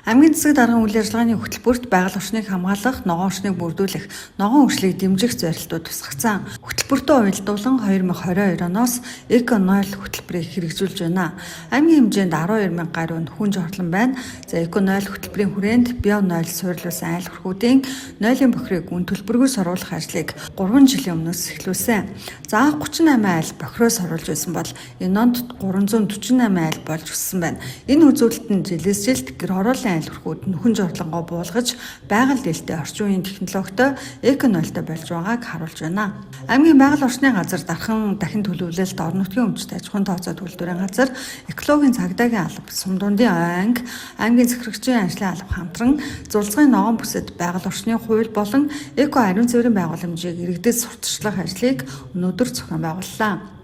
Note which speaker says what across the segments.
Speaker 1: Аймгийн засаг даргын үйл ажиллагааны хөтөлбөрт байгаль орчныг хамгаалах, ногоон орчныг бүрдүүлэх, ногоон хөгжлийг дэмжих зорилтууд тусгагдсан. Хөтөлбөртөө уялдуулан 2022 оноос Эко 0 хөтөлбөрийг хэрэгжүүлж байна. Аймгийн хэмжээнд 12 мянга гаруй хүн жорлон байна. За, Эко 0 хөтөлбөрийн хүрээнд Био 0 суурилуулсан айл өрхүүдийн нойлын бохирыг үн төлбөргүй соруулах ажлыг 3 жилийн өмнөөс эхлүүлсэн. За, 38 айл бохироо соруулж байсан бол энэ онд 348 айл болж өссөн байна. Энэ үзүүлэлт нь жилээс жилд гэр хорооллын айл өрхүүд нөхөн жорлонгоо буулгаж, байгаль дэлтэй, орчин үеийн технологитой эко нойлтой болж байгааг харуулж байна. Аймгийн байгаль орчны газар дархан дахин төлөвлөлт, орон нутгийн өмчт, аж ахуйн тооцоо үйлдвэрийн газар, экологийн цагдаагийн алба, Сумдундын анги, аймгийн захирагчийн ажлын алба хамтран зулцгын ногоон бүсэд байгаль орчны хууль болон эко ариун цэврийн байгууламжийг иргэдэд сурталчлах ажлыг өнөөдөр зохион байгууллаа.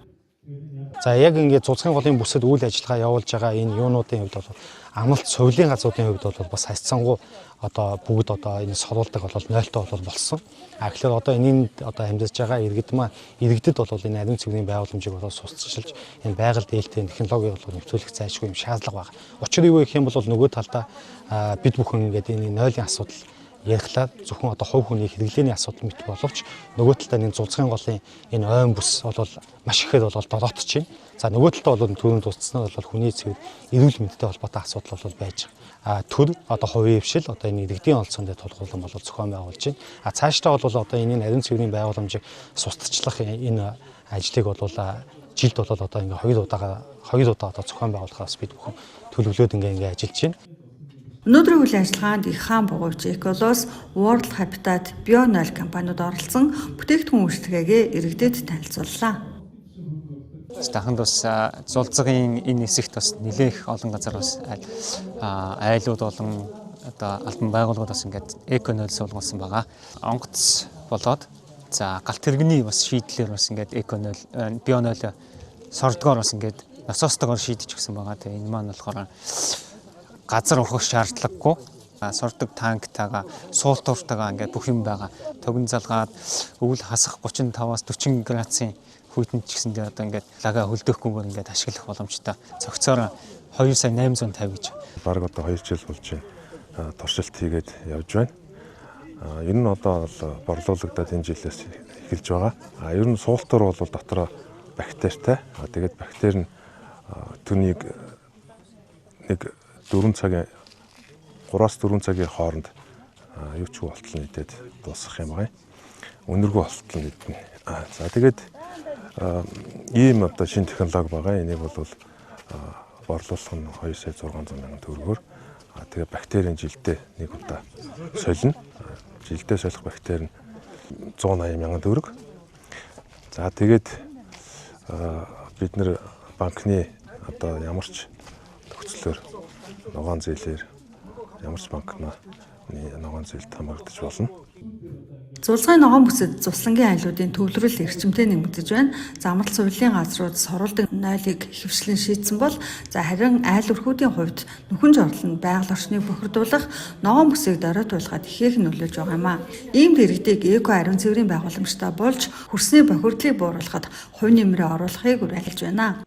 Speaker 2: За, яг ингээд зулцгын голын бүсэд үйл ажиллагаа явуулж байгаа энэ юунуудын хувьд бол, амлалт сувилын газруудын хувьд бол бас харьцангуй одоо бүгд одоо энэ соруулдаг бол нойлтой бол болсон. А тэгэхээр одоо энэнд одоо амьдарч байгаа иргэд маань, иргэдэд бол энэ ариун цэврийн байгууламжийг бол сурталчилж, энэ байгаль дээлтэй технологиг бол нэвтрүүлэх зайлшгүй юм шаардлага байна. Учир юу гэх юм бол нөгөө талдаа бид бүхэн ингээд энэ нойлын асуудал ярихлаар зөвхөн одоо хувь хүний хэрэглээний асуудал мэт боловч нөгөө талдаа энэ зулцгын голын энэ ойн бүс бол маш ихээр бол дороотож байна. За, нөгөө талдаа бол түрүүнд дурдсанаар бол хүний цэвэр, эрүүл мэндтэй холбоотой асуудал бол байж байгаа. А төр одоо хувийн хвшил, одоо энэ иргэдийн оролцоон дээр тулгуурлан бол зохион байгуулж байна. А цаашдаа бол одоо энэ ариун цэврийн байгууламжийг сурталчлах энэ ажлыг бол жилд бол одоо ингээ хоёр удаа одоо зохион байгуулахаас бид бүхэн төлөвлөөд ингээ ажиллаж байна.
Speaker 1: Өнөөдрийн үйл ажиллагаанд Их хаан бугуйвч, Эколос, World Habitat, Bio 0 компаниуд оролцсон, бүтээгдэхүүн үйлчилгээгээ иргэдэд танилцууллаа.
Speaker 3: Даханд бас зулцгын энэ хэсэгт бас нэлээх олон газар бас айлууд болон одоо албан байгууллагууд бас ингээд эко 0 суулгуулсан байгаа. Онгоц болоод, за, галт тэрэгний бас шийдлэр бас ингээд эко 0, био 0 сордгоор бас ингээд насостойгоор шийдэж өгсөн байгаа. Тэгээ энэ маань болохоор газар ухах шаардлагагүй, сордог танктайгаа, суултууртайгаа ингээд бүх юм байгаа. Тогон залгаад өвөл хасах 35-аас 40 градусын хүйтэн ч гэсэндээ одоо ингээд лагаа хөлдөөхгүйгээр ингээд ашиглах боломжтой. Цогцоор 2 сая 850 гэж.
Speaker 4: Бараг одоо 2 жил болж байна. Туршилт хийгээд явж байна. Ер нь одоо бол борлуулагдаад энэ жилээс эхэлж байгаа. Ер нь суултуур бол дотроо бактеритай. Тэгээд бактери нь түүнийг нэг 4 цагийн 3-аас 4 цагийн хооронд юу ч болтол нь идээд дуусгах юм байна. Үнэргүй болтол нь идэнэ. За, тэгээд ийм одоо шинэ технологи байгаа. Энийг бол борлуулах нь 2 сая 600 мянган төгрөгөөр. Тэгээ бактерийн жилдээ нэг удаа солино. Жилдээ солих бактери нь 180 мянган төгрөг. За, тэгээд бид нар банкны одоо ямар ч нөхцлөөр, ногоон зээлээр, ямар ч банкны ногоон зээлд хамрагдаж болно.
Speaker 1: Зулцгын ногоон бүсэд зуслангийн айлуудын төвлөрөл эрчимтэй нэмэгдэж байна. Замрал сувилын газрууд соруулдаг нойлыг ихэвчлэн шийдсэн бол, за, харин айл өрхүүдийн хувьд нөхөн жорлол нь байгаль орчныг бохирдуулах, ногоон бүсийг доройтуулахад ихээхэн нөлөөлж байгаа юм а. Иймд иргэдийг эко ариун цэврийн байгууламжтай болж хөрсний бохирдлыг бууруулахад хувь нэмрээ оруулахыг уриалж байна.